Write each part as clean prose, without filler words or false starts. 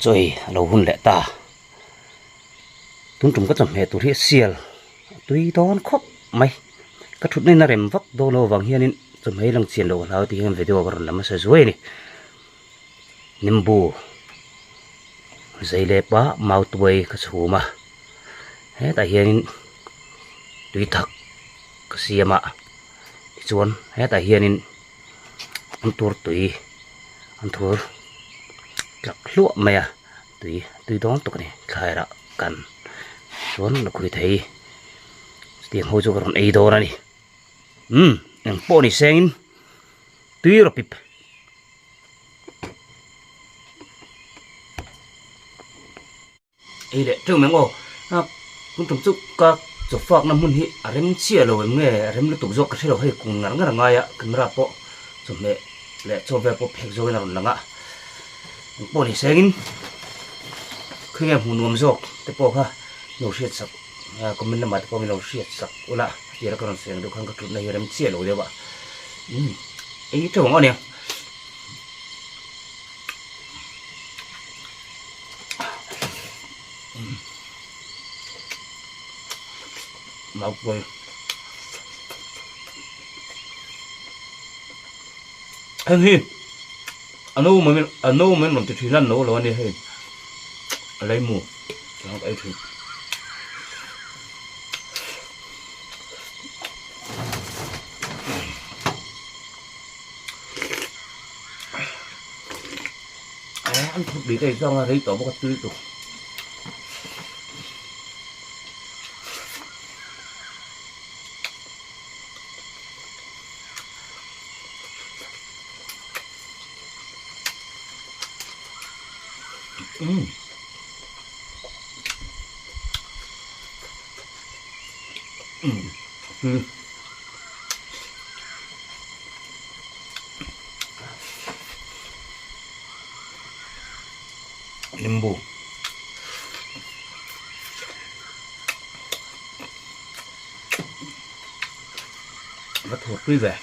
Chawi a lo hun leh ta. Tun tum ka chawhmeh tur hi sial a tui dawn khawp mai. Ka thutna in a rem vak dawn loh avang hianin chawhmeh hi lang chian loh ka hlau tih hian video ka rawn la hmasa zuai a ni. Nimbu zei leh pah mautuai ka chhum a, hetah hianin tui thak ka siam a, tichuan hetah hianin an tur tui an thur tlak hluah mai a tui tui dawn tuk a ni thlai rah kan chuan la khui thei chutiang ho chu ka rawn ei dawn a ni umm eng pawh ni sengin tui rawh pip. Ei leh teuh mai ang aw a tun tum chu ka chaw fakna hmun hi a rem chiah lo em nge a rem lutuk zawk ka hre lo hei kung ngar ngar a ngai a camera pawh chawhmeh leh chaw vel pawh phek zawngin a rawn lang a eng pawh ni sengin khawi nge hmuh nuam zawk te pawh kha lo hriat sak comment lamah te pawh min lo hriat sak ula tira ka rawn sawi ang deuh khan ka thutna hi a rem chiah lo deuh a umm ei teuh ang aw nia. Maupui heng hi a no mai a no mai an rawn ti thin a no lo a ni hei a leimu ka ei thin. An thut bik a inzawng a rei tawh bawk a tui lutuk. Umm. Umm. Tui. Limbu va thur tui ve.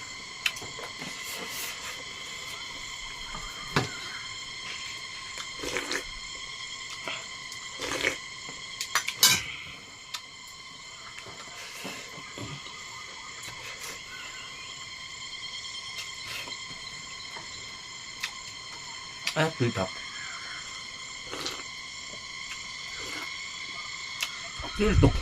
A tui tak tui lutuk.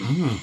Umm.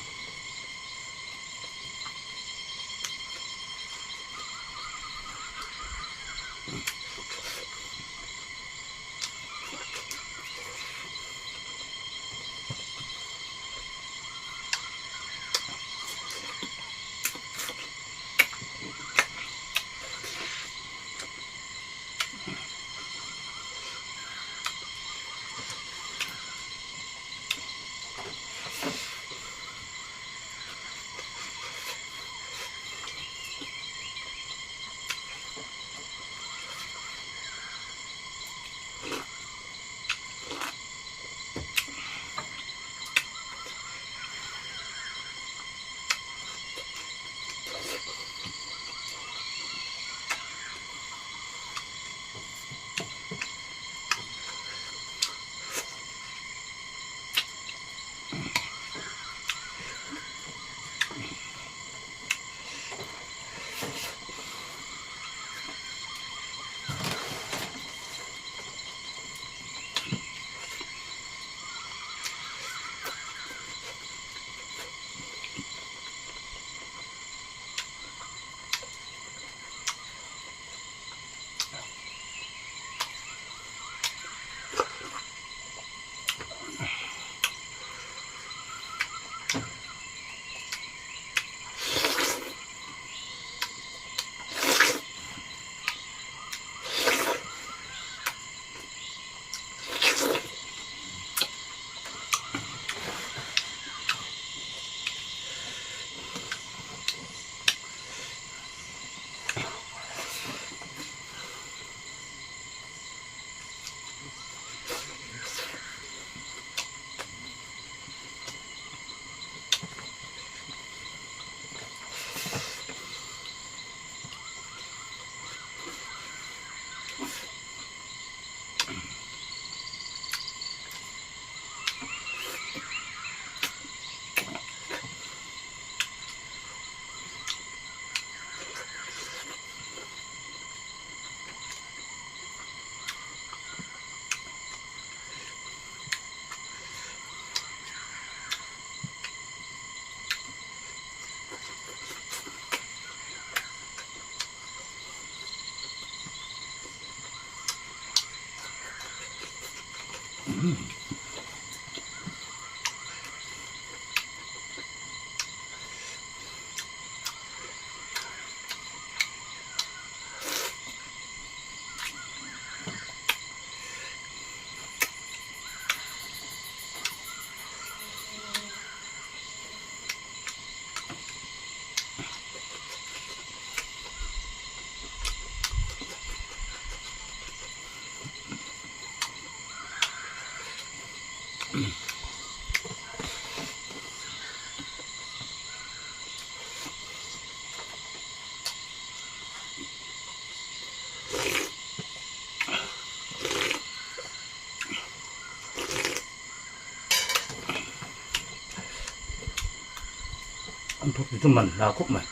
An thawk chu man hla khawp mai.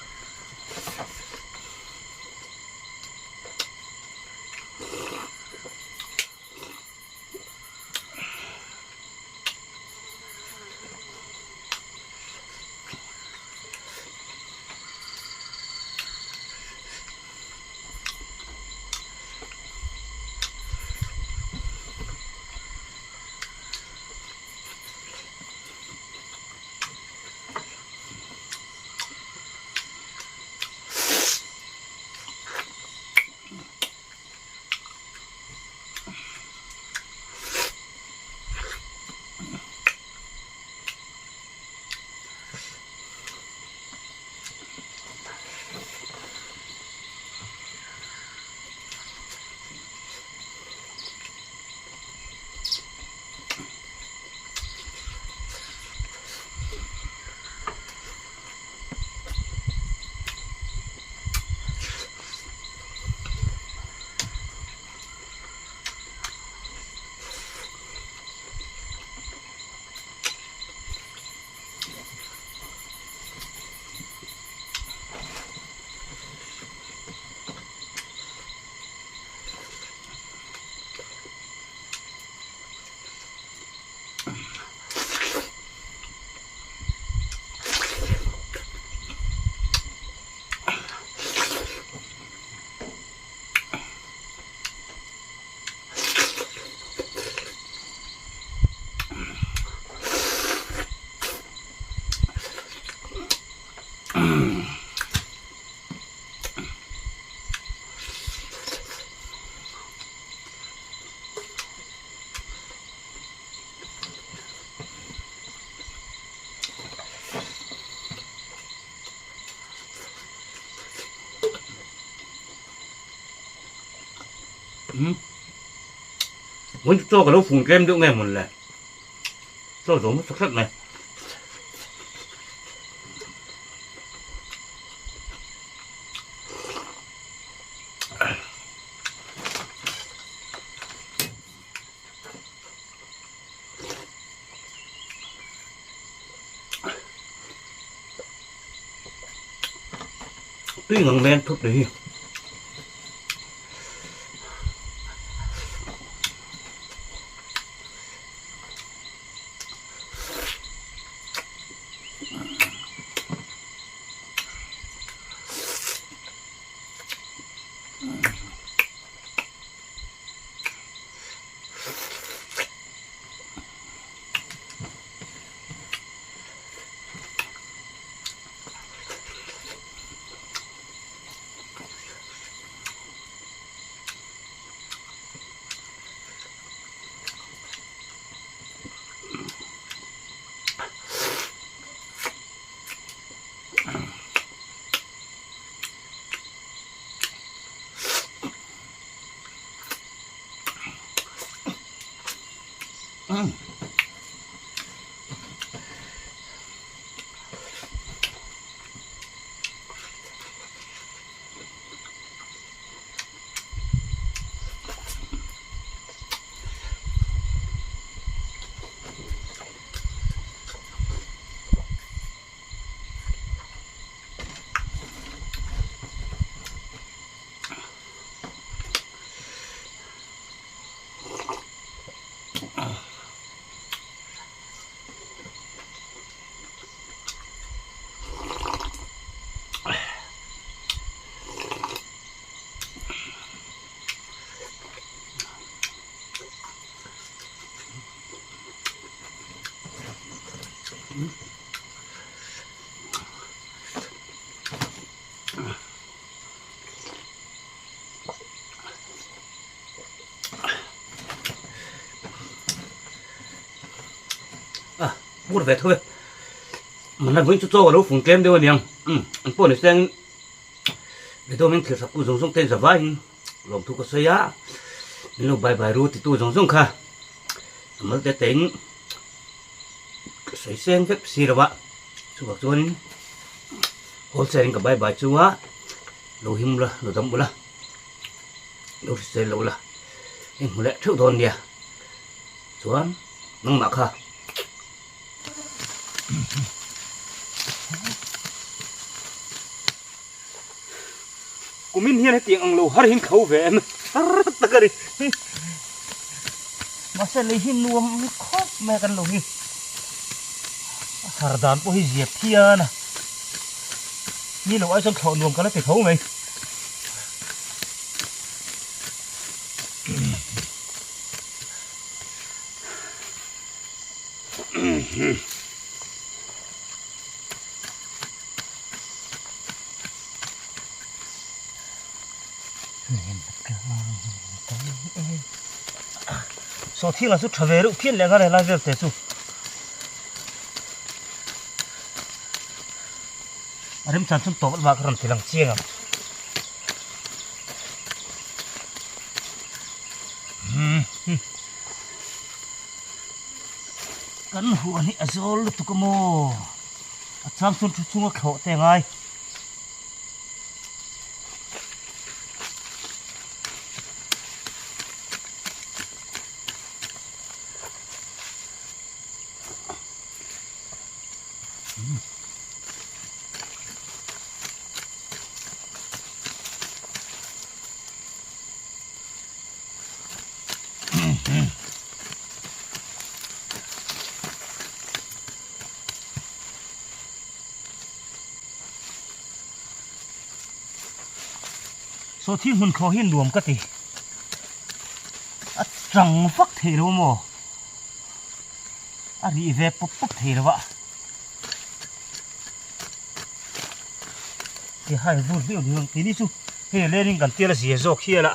Muốn cho cái lỗ phun kem được nghe một lẹ cho giống nó sắc này tuy ngần men thuốc đi. A pur ve tho e mana vawiin chu chaw a lo fung tlem deuh aniang an pawh ni seng video min thlir sak tu zawng zawng te in zavaiin lawmthu ka sawi a min lo bai bai ru titu zawng zawng kha a mal te te in ka sawi seng vek si lo a chuvang chuanin wholesale in ka bai bai chu a lo him ula lo dam ula lo hrisel lo ula heng hmu leh theuh dawn nia chuan nangmah kha. Kumin hian hetiang ang lo har hin kho ve em har tak a ni. Mahse lei hi nuam khawp mai a kan lo hi. A har dan pawh hi zia phian a. Ni lo ai chuan thlawh nuam ka la ti tho mai. Saw thil ah chu tha ve reuh phian leh nghal helai vel te chu a remchan chuan tawp lamah ka rawn ti lang chiang ang. Kan huan hi a zawl lutuk a maw? A chang chuan thu chunga thlawh te a ngai. Saw thil hmun thlawh hi nuam ka ti. A chang vak thei lo maw? A rih ve pawp pawp thei lo a. Ti hai vur viau ni ang keini chu hei lenin kan tel a zia zawk hial a.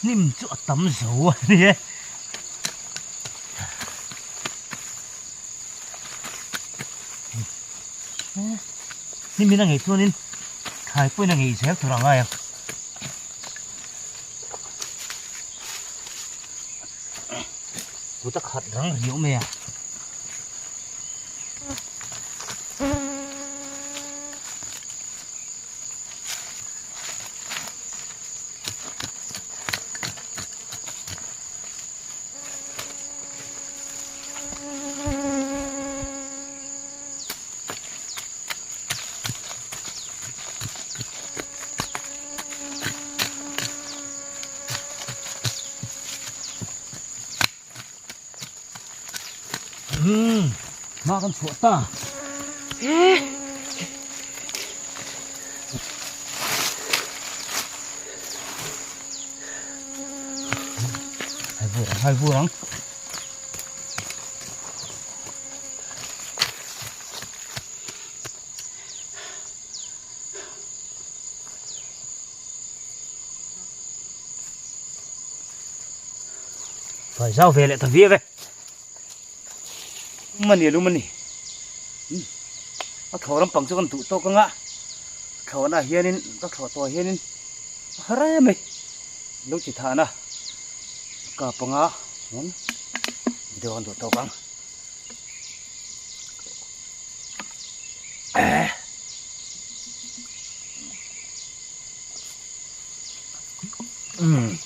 Hnim chu a tam zo a ni e. Hnim in a ngei chuanin thlai pawhin a ngei zel tur a ngai ang. Kut a khat rang riau mai a. Umm hma kan chhuah ta. Hai vur ang hai vur ang. Phải giao về lại thằng vía về Mani lu mani A thlawh lampang chu kan duh tawk anga thlawhna hianin ka thlawh tawh hianin a har em mai lo chi thahna ka panga chuan video kan duh tawk ang. Umm.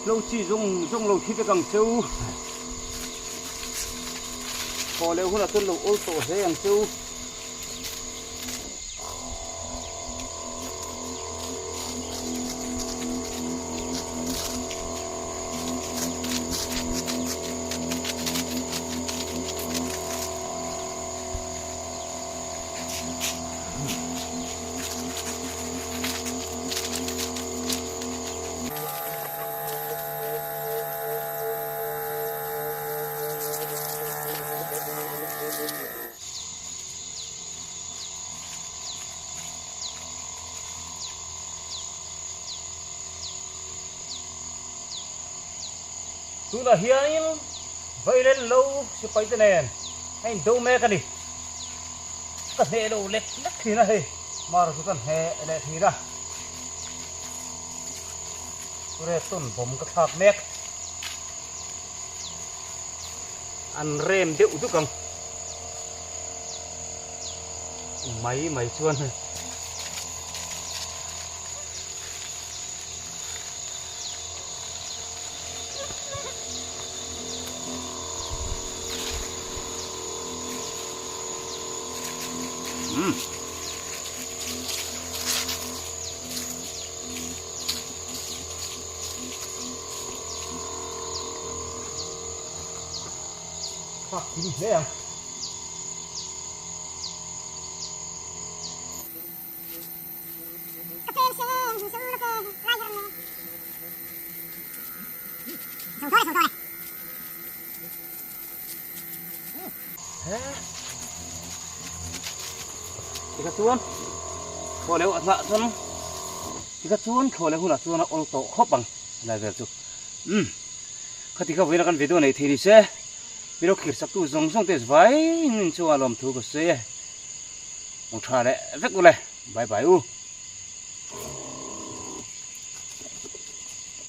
Lo chi zawng zawng lo thi vek ang cheu. Thaw leh hunah chuan lo awl tawh hle ang cheu. Tunah hianin Vailen lo sipai te nen a indo mek a ni. Ka hneh lo lek lek thin a hei, Mara chu ka hneh leh thin a. Red tawn bawm ka thlak mek. An rem deuh duk ang. Mai mai chuan hei. Umm. Fak thing hle ang. Tikha chuan thlawh leh hunah chuan tikha chuan thlawh leh hunah chuan a awl tawh khawp ang helai vel chu umm khati kha vawiin a kan video neih theih ni se mi lo thlir sak tu zawng zawng te vai in chungah lawmthu ka sawi e. Hmu tha leh vek ule bye bye u.